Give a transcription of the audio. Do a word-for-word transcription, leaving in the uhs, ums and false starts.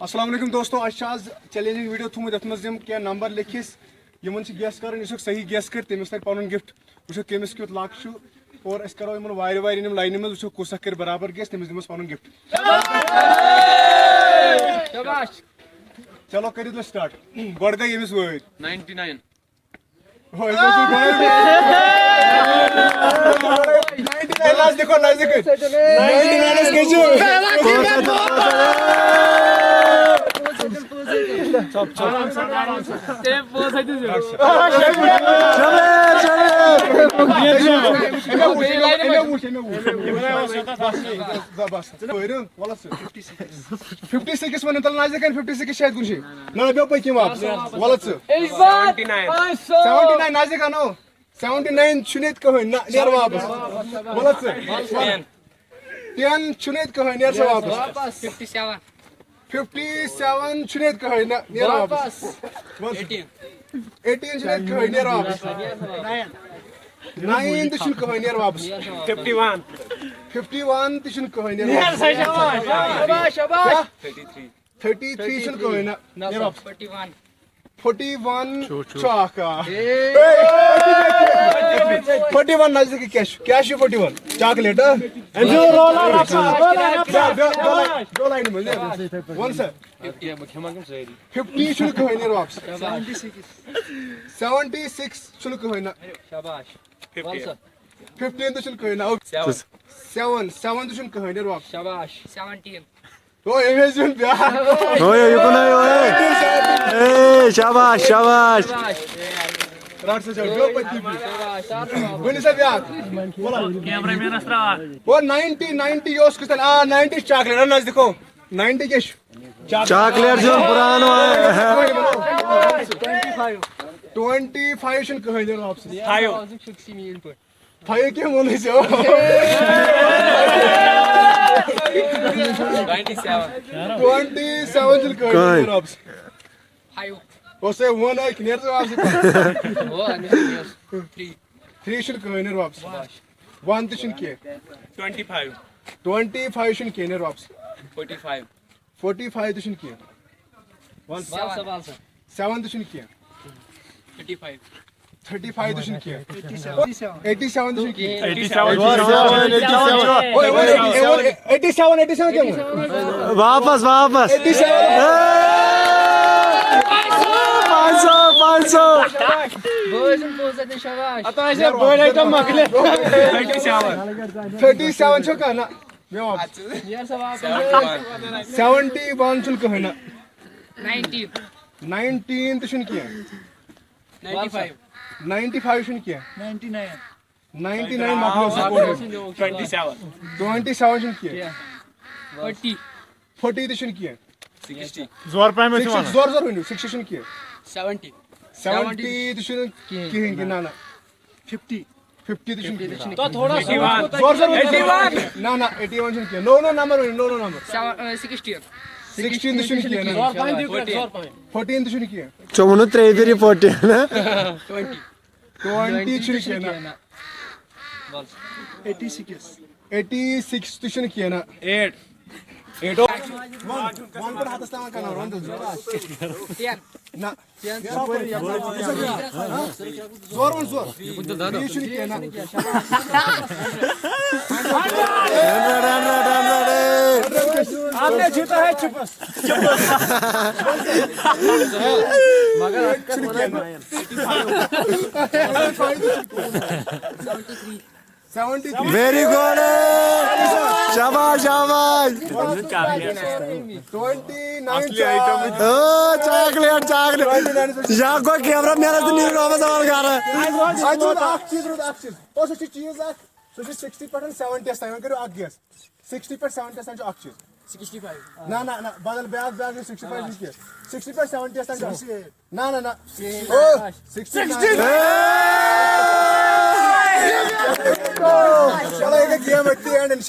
السلام علیکم دوستو، اَسہِ چھُ آز چیلنجنگ ویڈیو تھوٚومُت، یَتھ منٛز یِم کینٛہہ نمبر لیکھِ أسۍ، یِمن چھِ گیس کرٕنۍ، یُس اکھ صحیح گیس کرِ، تٔمِس ترِ پنُن گفٹ۔ وٕچھو کٔمِس کیُتھ لک چھُ، اور أسۍ کرو یِمن وارِ وارِ یِم لاینہِ منٛز، وٕچھو کُس اکھ کرِ برابر گیس، تٔمِس دِمو أسۍ پنُن گفٹ۔ شاباش۔ چلو کٔرِو تُہۍ سٹارٹ۔ گۄڈٕ گٔے ییٚمِس وٲرۍ۔ Ninety nine. ناینٹی ناین نزدیٖک ہو، نزدیٖک ہو۔ ناینٹی ناینس کیٛاہ چھُ؟ شبیر، شبیر۔ أمۍ وٕچھ، أمۍ وٕچھ، أمۍ وٕچھ۔ بس، بس۔ وَلہٕ ژٕ۔ ففٹی سکس وَنان، تَلہٕ نزدیٖک کَنہِ ففٹی سکس چھِ اَتہِ کُنہِ جایہِ۔ نہ، نہ، بیٚیہِ پٔکِو واپس۔ وَلہٕ ژٕ۔ Seventy nine. سیونٹی ناین نزدیٖک اَنو۔ سیونٹی ناین چھُنہٕ ییٚتہِ کٕہٕنۍ۔ نہ، نیر واپس۔ وَلہٕ ژٕ۔ ٹین چھُنہٕ ییٚتہِ کٕہٕنۍ۔ نیر سا واپس۔ Fifty seven. ففٹی سیون چھُنہٕ ییٚتہِ کٕہٕنۍ۔ نہ، نیر واپس۔ وَلہٕ ژٕ۔ ایٹیٖن چھُنہٕ ییٚتہِ کٕہٕنۍ۔ نیر واپس۔ ناین تہِ چھُنہٕ کٕہٕنۍ۔ نیر واپس۔ ففٹی ون۔ ففٹی ون تہِ چھُنہٕ کٕہٕنۍ۔ نیر واپس۔ شاباش، شاباش۔ تھرٹی تھری چھُنہٕ کٕہٕنۍ۔ نہ، نیر واپس۔ فورٹی ون چھُ اکھ۔ فورٹی ون نزدیٖک کیٛاہ چھُ؟ کیٛاہ چھُ فورٹی ون؟ چاکلیٹ، ہا؟ أمۍ چھُ رولا رکھا، رولا رکھا۔ بیٛاکھ، بیٛاکھ، بیٛاکھ لاینہِ منٛز، نیر۔ وَن سا۔ ففٹی چھُنہٕ کٕہٕنۍ۔ نیر واپس۔ سیونٹی سکس چھُنہٕ کٕہٕنۍ۔ نہ۔ شاباش۔ ففٹی۔ ففٹیٖن تہِ چھُنہٕ کٕہٕنۍ۔ نہ۔ سیون۔ سیون، سیون تہِ چھُنہٕ کٕہٕنۍ۔ نیر واپس۔ شاباش۔ سیونٹیٖن۔ او، أمۍ حظ زیوٗن بیٛاکھ۔ اوے، یہِ کُن ہے، اوے۔ اے، شاباش، شاباش۔ رٹ سا، چل، بیٚہو پٔتۍ کِنۍ۔ ؤنِو سا بیٛاکھ۔ کیمرہ مینس ترٛاو اکھ۔ او، ناینٹی، ناینٹی یہِ اوس کُس تام؟ آ، ناینٹی چھِ چاکلیٹ، رَن نزدیٖک ہو۔ ناینٹی کیٛاہ چھُ؟ چاکلیٹ چھُ پرٛان وَنان۔ ٹُوَنٹی فایِو چھُنہٕ کٕہٕنۍ دِوان واپسٕے۔ فایِو۔ فایِو کیٛاہ ووٚنُے ژےٚ؟ Twenty seven. ٹُوَنٹی سیوَن چھُنہٕ کٕہٕنۍ کٕہٕنۍ۔ دِوان واپسٕے۔ فایِو۔ اوس ہے ووٚن أکۍ، نیر ژٕ واپسٕے۔ او، أمِس چھُ یہِ اوس تھرٛی۔ تھرٛی چھُنہٕ کٕہٕنۍ، نیر واپسٕے۔ ون تہِ چھُنہٕ کینٛہہ۔ Twenty five. ٹُوَنٹی فایِو چھُنہٕ کینٛہہ، نیر واپسٕے۔ Forty five. فورٹی فایِو تہِ چھُنہٕ کینٛہہ۔ وَن سا۔ وَل سا، وَل سا۔ سیوَن تہِ چھُنہٕ کینٛہہ۔ تھٔٹی فایِو۔ تھٔٹی فایِو تہِ چھُنہٕ کینٛہہ۔ Eighty seven. ایٹی سیوَن تہِ چھُنہٕ کینٛہہ۔ Eighty seven. اوے، اوے، اوے، ایٹی سیوَن، ایٹی سیوَن کیٛاہ ووٚن؟ واپس، واپس۔ Eighty seven. اے! پانٛژھ ساس، پانٛژھ ساس۔ بٲے سُنٛد پونٛسہٕ دِتھ، شاباش۔ ہتہٕ آسہِ ہا بٔڑ آیٹم مۄکلہِ۔ تھٔٹی سیوَن چھُ کانٛہہ؟ نہ، مےٚ واپس۔ نیر سا واپس۔ سیوَنٹی ون چھُنہٕ کٕہٕنۍ، نہ۔ ناینٹی۔ ناینٹیٖن تہِ چھُنہٕ کینٛہہ۔ Ninety five. ناینٹی فایِو چھُنہٕ کینٛہہ۔ Ninety nine. ناینٹی ناین مۄکلیو سُہ کوٚرمُت۔ Twenty seven. ٹُوَنٹی سیوَن چھُنہٕ کینٛہہ۔ فورٹی۔ فورٹی تہِ چھُنہٕ کینٛہہ۔ سِکِسٹی۔ زور پہم ٲسِو سِکِسٹی، وَنان۔ زور زور ؤنِو، سِکِسٹی چھُنہٕ کینٛہہ۔ سیوَنٹی۔ سیوَنٹی تہِ چھُنہٕ کِہیٖنۍ کِہیٖنۍ، نہ، نہ۔ فِفٹی۔ فِفٹی تہِ چھُنہٕ کِہیٖنۍ۔ تۄہہِ تھوڑا سا زور زور ؤنِو۔ ایٹی ون۔ نہ، نہ، ایٹی ون چھُنہٕ کینٛہہ۔ نو، نو نمبر ؤنِو، نو، نو نمبر۔ سیوَن، اَ، سِکِسٹیٖن۔ سِکِسٹیٖن تہِ چھُنہٕ کِہیٖنۍ، نہ۔ زور پہم دِیِو، فورٹیٖن۔ زور پہم۔ فورٹیٖن تہِ چھُنہٕ کینٛہہ۔ ژےٚ ووٚنُتھ ترٛیٚیہِ پھِرِ فورٹیٖن، نہ؟ ٹُوَنٹی۔ ٹُوَنٹی چھُنہٕ کینٛہہ، نہ۔ Eighty six. ایٹی سِکِس تہِ چھُنہٕ کینٛہہ، نہ۔ ایٹ۔ ایٹ۔ وَن، وَن پٮ۪ٹھ ہَتَس تام کَنال، وَن تہٕ۔ ٹٮ۪ن۔ نہ۔ ٹٮ۪ن۔ زور وَن، زور۔ بیٚیہِ چھُنہٕ کینٛہہ، نہ۔ Hundred, hundred, hundred, hundred. آپ نے جیتا ہے چپس۔ مگر چھُنہٕ کینٛہہ، نہ۔ Seventy three. Very good. شاباش، شاباش۔ Twenty nine. او، چاکلیٹ، چاکلیٹ۔ یا گوٚو کیمرہ مینس تہٕ نیٖرِو رحمت احمد گرٕ۔ اَتہِ روٗد اکھ چیٖز، روٗد اکھ چیٖز۔ او، سُہ چھُ چیٖز اکھ، سُہ چھُ سِکِسٹی پٮ۪ٹھ سیونٹی یَس تام، وۄنۍ کٔرِو اکھ گیس۔ سِکِسٹی پٮ۪ٹھ سیونٹی یَس تام چھُ اکھ چیٖز۔ Sixty five. نہ، نہ، نہ، بدل بیٛاکھ، بیٛاکھ چھُ سِکِسٹی فایِو چھُنہٕ کینٛہہ۔ سِکِسٹی پٮ۪ٹھ سیونٹی یَس تام چھُ اکھ۔ Sixty eight. نہ، نہ، نہ۔ سِکِسٹی۔ چلو، یہِ گٔے گیم أتھی اینڈ، اِنشاء